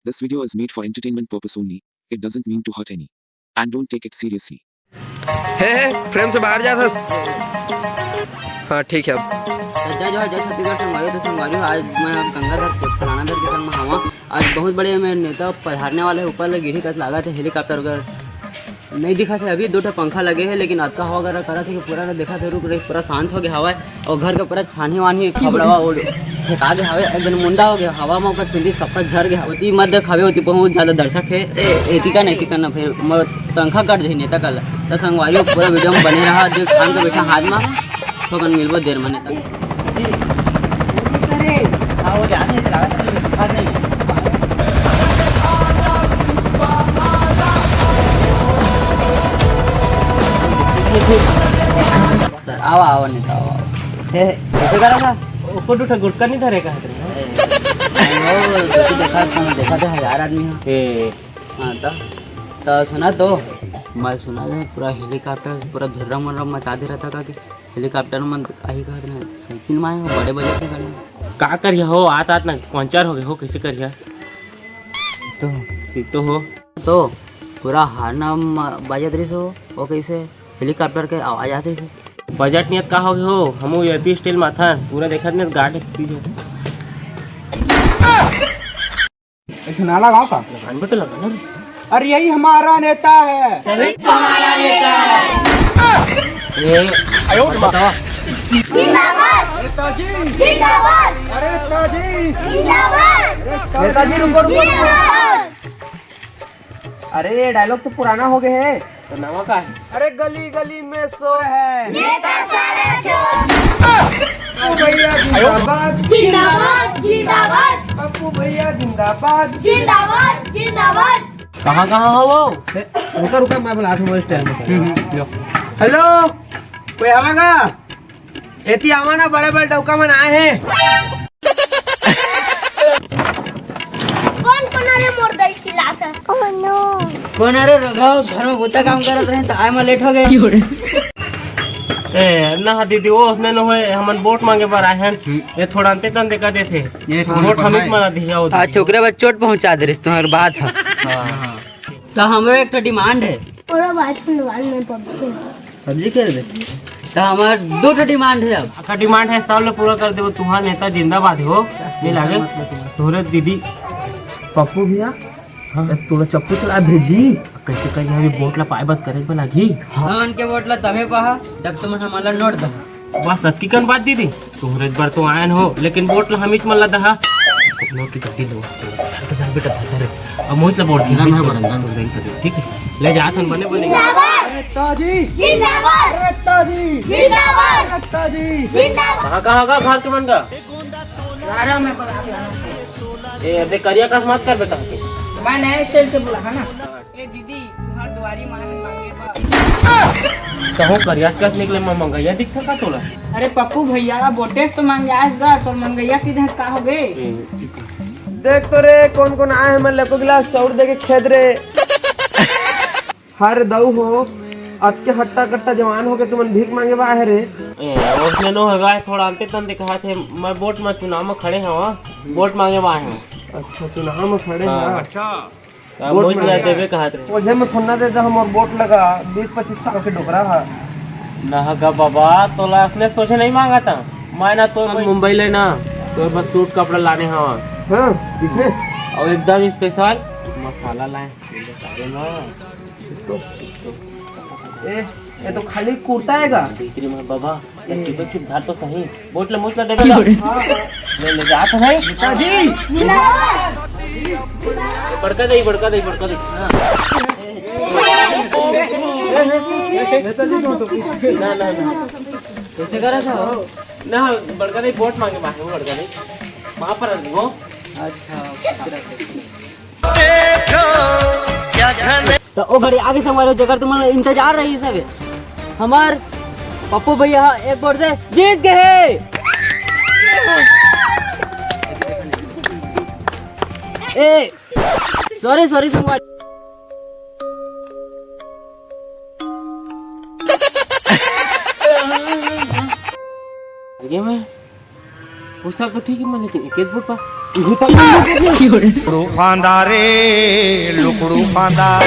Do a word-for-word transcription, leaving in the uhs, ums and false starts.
This video is made for entertainment purpose only. It doesn't mean to hurt any. And don't take it seriously. हे, हे, frame से बाहर जात हस। हाँ, ठीक है अब। तो जय जोहार, जय छत्तीसगढ़ संगवारी हो। तो संगवारी हो, आज मैं अब गंगाधर के, फलानाधर के संग में हवा। आज बहुत बड़े में नेता पधारने वाले हैं, ऊपर ले गिरी कस लागत है, helicopter वगैरह नहीं दिखा थे। अभी दो ठो पंखा लगे हैं, लेकिन अतका हवा वगैरह करा थे कि पूरा ना देखा थे, रुक रही, पूरा शांत हो गया हवा है। और घर के पूरा छानी वानी खबड़वा वो फेंका गया हवे, एकदम मुंडा हो गया हवा में, ओकर चुंदी सब झर गया हवे। ओती मत देखावे, ओती बहुत ज्यादा दर्शक है। ए, एती का नहीं, एती का ना, फिर मोर तनखा कट जाही नेता कल। तो संगवारी हो, पूरा video में बने रहा, जो ठान के बैठा हाथ में, थोकन मिलबो देर में नेता। सर, आवा, आवा, नेता, आवा, आवा। हे, हे, कैसे करा था? ऊपर उठा, गुटका नहीं धरे का हाथ में? ए, नहीं हो, देखो, देखा, तुम देखा था, हजार आदमी हो। ए। हाँ, तो, तो सुना तो, मैं सुना था, पूरा helicopter, पूरा धुर्रा मुर्रा मचा दे रहा था, का कि helicopter में आई कहा था, साइकिल में आए हो, बड़े बजट के गाड़ी में। का करिया हो, आत आत ना पंचर हो गए हो, कैसे करिया? तो सीतो हो। तो पूरा हारना म-, बाजत रहिस हो, वो कैसे helicopter के आवाज आते थे। बजट नियत का हो गए हो, हम V I P style माथा, पूरा देखत नहीं गार्ड पीछे। एक ठो नाला गाँव का? कान पे तो लगा ना रे। अरे यही हमारा नेता है। ए, बताओ। जिंदाबाद। नेताजी। जिंदाबाद। अरे नेताजी। जिंदाबाद। नेताजी रुको, रुको, रुको। जिंदाबाद। अरे ये dialogue तो पुराना हो गया है। तो नवा का है? अरे गली गली में शोर है। नेता सारा चोर। पप्पू भैया जिंदाबाद। जिंदाबाद, जिंदाबाद। पप्पू भैया जिंदाबाद। जिंदाबाद, जिंदाबाद। कहाँ, कहाँ हो वो? ए, रुका, रुका, मैं बुलाता हूँ style में। हम्म, हम्म, लो। Hello, कोई आवा गा? एती आवा ना, बड़े बड़े डौका मन आए हैं। कौन, कौन अरे मोर दई चिल्लात है? Oh no। कौन अरे रघव, घर में बुता काम करत रहे तो आए में late हो गए। ए, ना दीदी, वो उसने न होए, हमन वोट मांगे बर आए हैं। हम्म। ये थोड़ा अंते तन देखा देथे। ये थोड़ा वोट हम ही पढ़ाए। मला दिया होता। आज छोकरे बस चोट पहुंचा दे रही तुम्हारी बात है। हाँ। तो हमरो एक ठो demand है। ओरा बात सुनवाल में पब्लिक। PUBG खेलबे? त हमर दू ठो demand हे अब। का demand हे, सब ल पूरा कर देबो। तुहार नेता जिंदाबाद हो, नहीं लागे? तोरे दीदी पप्पू भैया, हाँ। तोला चप्पू चला भेजी। कैसे करिया, अभी वोट ला पाए बस करे बर लागही। हाँ। हमन के वोट ला तभे पाहा, जब तुमन हमन ला नोट दहा। बस अतकी कन बात दीदी, तोरे बर तो आयन हो, लेकिन वोट ला हमीच मन ला दहा। नोट की गड्डी लो। धर बेटा, धर, धर। अब मोहित ला बोल, अंदर में मोहित ला। बड़ अंदर में। ठीक है, ले जा, थन बने, बने। जिंदाबाद। नेताजी। जिंदाबाद। नेताजी। जिंदाबाद। नेताजी। जिंदाबाद। कहाँ, कहाँ का घर के मन का? लारा में बड़ा। ए, अबे करिया कस मत कर बेटा के। मैं नया style से बोला है ना। ए दीदी, तुहार दुआरी मांगे, मांगे बा। कहूँ करिया कस निकले, मैं मंगैया दिखता का तोला? अरे पप्पू भैया, बोटेस तो मंगैया गा, तोर मंगैया की देह का हो गए? ए, देख तो रे, कौन कौन आए हे, मन ला एको गिलास चाउर दे के खेद रे। हर दऊ हो, अतके हट्टा कट्टा जवान हो के तुमन भीख मांगे बा हे रे। ए, उसने नो हगा, थोड़ा अंते तन दिखा थे, मैं वोट में चुनाव में खड़े हवा, वोट मांगे बा हे। अच्छा, चुनाव में खड़े हाँ। हवा। अच्छा। अब वोट मोहित मांगे ला बा। देवे कहा थे। ओझे में थोड़ा दे दे, हमर वोट लगा, बीस पच्चीस साल के डोकरा हा। ना हगा बाबा, तोला असने सोचे नहीं मांगा था। मैं ना तो मुंबई ले ना, तो बस सूट कपड़ा लाने हवा। हाँ, किसने? और एकदम special मसाला लाए। अरे माँ। ए, ये तो खाली कुर्ता हे गा। भीतरी में बाबा, ए। तू तो चुप, धर तो सही। बोतल, बोतल दे बेटा। हाँ। ले, ले जा तो भाई। नेताजी। बड़का दे, बड़का दे, बड़का दे। हाँ। नेताजी को तो। ना, ना, ना। कैसे करा था? ना, बड़का दे वोट मांगे, मांगे बड़का दे। वहाँ पर वो। अच्छा। त ओ घड़ी आगे संगवारी हो, जेकर तुमन ला इंतजार रही सबे, हमर पप्पू भैया ह एक वोट से जीत गए हे। ए, sorry, sorry संगवारी। ये मैं वो सब तो ठीक है, मैं लेकिन एक एक वोट पा। लुकड़ू फांदा रे, लुकड़ू फांदा।